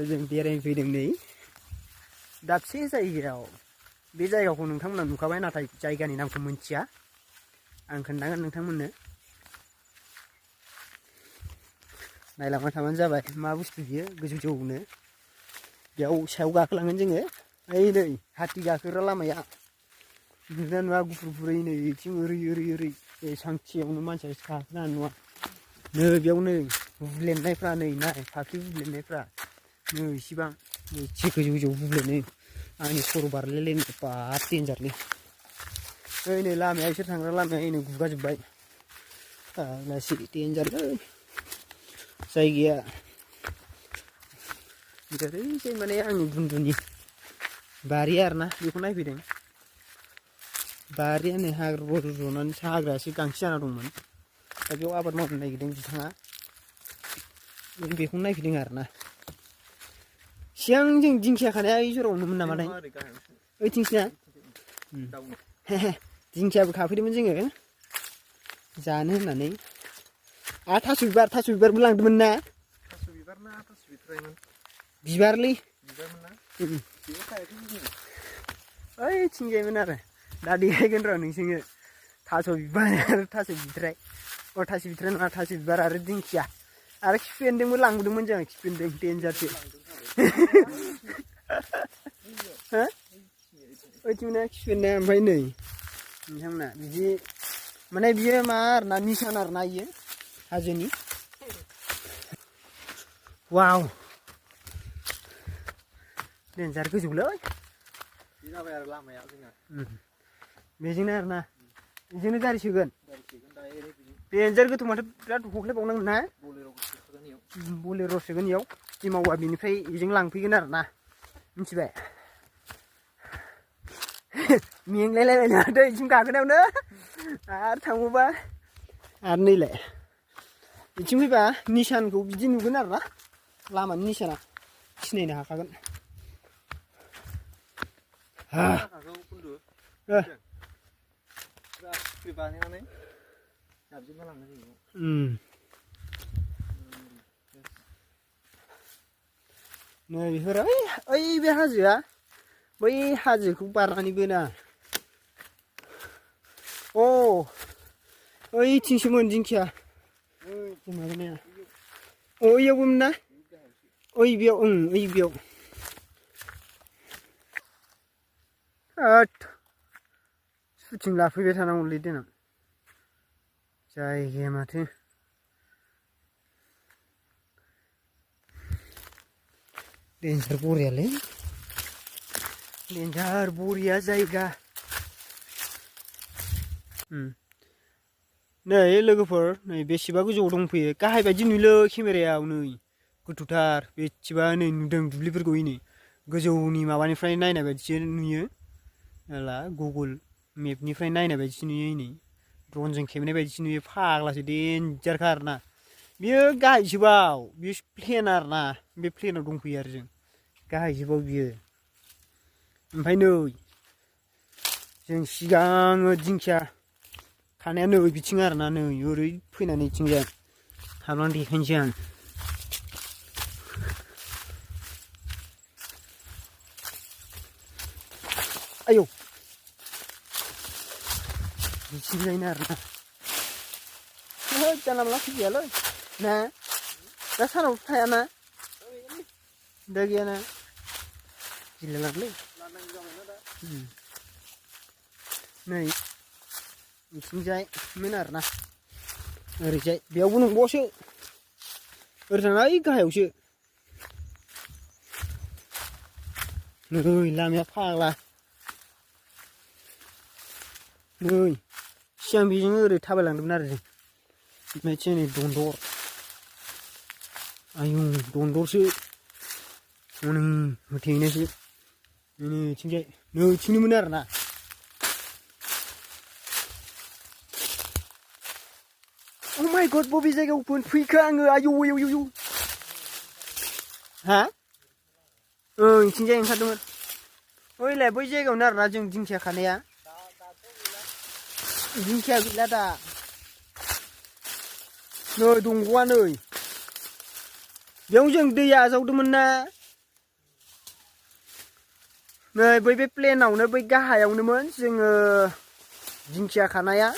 जों बेरायफैदों नै दाबसे जायगायाव बे जायगाखौ नोंथांमोना नुखाबाय नाथाय जायगानि नामखौ मिन्थिया आं खोन्थागोन नोंथांमोननो नायलांबाय थाबानो जाबाय मा बुस्थु बियो गोजौ जौनो बेयाव सायाव गाखोलांगोन जोङो ओइ नै हाथि गाखोग्रा लामाया नुदोंना नुवा गुफुर गुफुरै नै बिथिं ओरै ओरै ओरै बे सांथियावनो मानसिया गाखोनो हानाय नङा नै बेयाव नै बुब्लेनायफ्रा नै नाय फाफ्लि बुब्लेनायफ्रा नै इसिबां एसे गोजौ गोजौ बुब्लेनो आंनि खर' बारलायलायनो बाब देन्जारलै ओइ नै लामाया इसोर थांग्रा लामाया नै गुगाजोब्बाय लासै देन्जारलै जायगाया ओरैजाय माने आंनि बुन्दुनि बारि आरोना बेखौ नायफैदों बारिया नै हाग्रा रज'नानै हाग्रायासो गांसो जाना दंमोन दा बेयाव आबाद मावनो नागिरदों बिथाङा बेखौनो नायफैदों आरोना सिगां जों दिंखिया खानाया ओइ जरावनोमोन नामाथाय ओइथिंसोना दिंखियाबो खाफैदोंमोन जोङो जानो होननानै आरो थास' बिबारबो लांदोंमोन ना थास' बिबार ना थास' बिथरायमोन बिबारलै बिबारमोन ना ओइथिंजायमोन आरो दा देखायगोन र' नोंसोरनो थास' बिबार आरो थास' बिथराय थास' बिथराय नङा थास' बिबार आरो दिंखिया आरो खिफि बेन्दोंबो लांदोंमोन जों खिफि बेन्दों देन्जारसो ओइथिंना खिफि बेन्दों ओमफ्राय नै नोंथांमोना बिदि माने बियो मा आरोना निसान आरोना इयो हाजोनि वाव देन्जार गोजौलै बे जाबाय आरो लामाया जोंना बेजोंनो आरोना बेजोंनो गारि सोगोन देन्जार गोथौ माथो बिराद हख्लायबावनांगोन ना बलेर' सोगोन इयाव खेथि मावबा बिनिफ्राय बेजों लांफैगोन आरोना मिथिबाय मेंलायलायबाय माथो बिथिं गाखोनायावनो आरो थांबावबा आरो नैलाय बिथिं फैबा निसानखौ बिदि नुगोन आरोना लामानि निसाना सिनायनो हाखागोन नै बेफोर ओइ बे हाजोआ बै हाजोखौ बारनानैबो ना ओइथिंसोमोन दिंखिया माबानाया ओइयावबोमोन ना ओइ बेयाव ओइ बेयाव सुटिं लाफैबाय थानांगौलै देनां जायगाया माथो देन्जार बरियालै देन्जार बरिया जायगा नै लोगोफोर नै बेसेबा गोजौआव दंफैयो गाहाय बायदि नुयोलै केमेरायाव नै गोथौथार बेसेबा नै नुदों दुब्लिफोरखौ नै गोजौनि माबानिफ्राय नायनाय बायदिसो नुयो होला गुगोल मेपनिफ्राय नायनाय बायदिसो नुयो नै ड्रनजों खेबनाय बायदिसो नुयो फाग्लासो देन्जारखा आरोना बियो गाहायजोबाव बियो प्लेन आरोना बे प्लेनाव दंफैयो आरो जों गाहायजोबाव बियो ओमफ्राय नै जों सिगाङो दिंखिया खानाया नै बिथिं आरोना नै ओरै फैनानै इथिंजाय हाबनानै देखायनोसै आं आयौ बिथिंजायनो आरोना जानला मोनला फैजायालै ना दा सानाव थायाना दा गैयाना गिलायलांलै नै बिथिंजायमोन आरोना ओरैजाय बेयावबो नंबावसो ओरै थांना ओइ गाहायावसो नै लामाया फाग्ला नै सिगां बेजों ओरै थाबायलांदोंमोन आरो जों ओमफ्राय नै दन्दर आयौ दन्दरसो हनै होथेनायसो नै इथिंजाय नै इथिंनोमोन आरोना Oh my god, बबे जायगायाव फैखो आङो आयौ आयौ आयौ हा इथिंजाय ओंखारदोंमोन ओइलाय बै जायगायावनो आरोना जों दिंखिया खानाया दिंखिया गैला दा नै दंग'आ नै बेयाव जों दै आजावदोंमोन ना नै बै बे प्लेनावनो बै गाहायावनोमोन जोङो दिंखिया खानाया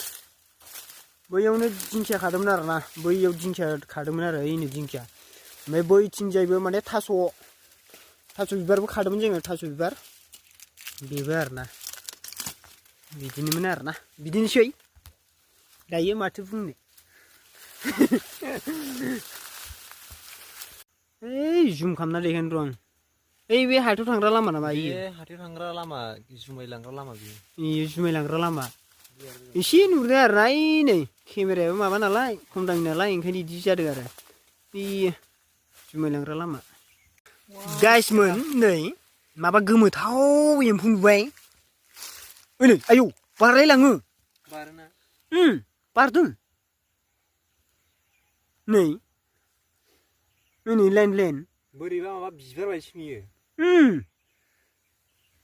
बैयावनो दिंखिया खादोंमोन आरोना बैयाव दिंखिया खादोंमोन आरो ओइनो दिंखिया ओमफ्राय बैथिंजायबो माने थास' बिबारबो खादोंमोन जोङो थास' बिबार बेबो आरोना बिदिनोमोन आरोना बिदिनोसै दायो माथो बुंनो ओइ जुम खालामना देखायनो र' आं ओइ बे हाथायाव थांग्रा लामा नामा बे इयो हाथायाव थांग्रा लामा जुमाय लांग्रा लामा बेयो इयो जुमाय लांग्रा लामा एसे नुदों आरोना ओइ नै केमेरायाबो माबा नालाय खम दामि नालाय ओंखायनो इदि जादों आरो बेयो जुमाय लांग्रा लामा गाइसमोन नै माबा गोमोथाव एम्फौ नुबाय ओइ नै आयौ बारलायलाङो बारोना बारदों नै लाइन बोरैबा माबा बिबार बायदि नुयो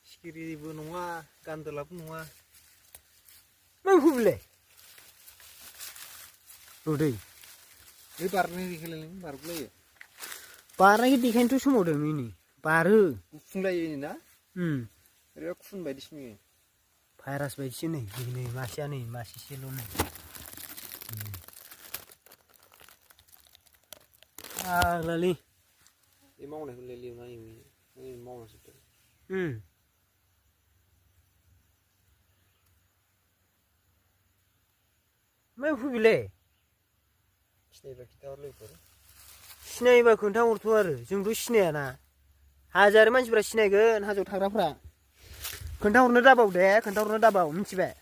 सिखिरिबो नङा गान्दोलाबो नङा मा एम्फौ बेलाय र'दै बे बारनाय देखायलाय बारगुलायो बारनायखौ देखायनोथ' सोमावदों नै बारो गुफुंलायो ना ओरैबा खुन बायदिसो नुयो भाइरास बायदिसो नै मासेया नै मासेसेल' नै आग्लालै बे मावनायखौलाय लिरना एवयो मावनांजोबदों मा एम्फौ बेलाय सिनायबा खिन्थाहर लोगोफोर सिनायोबा खोन्थाहरथ' आरो जोंथ' सिनायाना हाजार मानसिफ्रा सिनायगोन हाजोआव थाग्राफ्रा खोन्थाहरनो दाबाव दे खोन्थाहरनो दाबाव मिथिबाय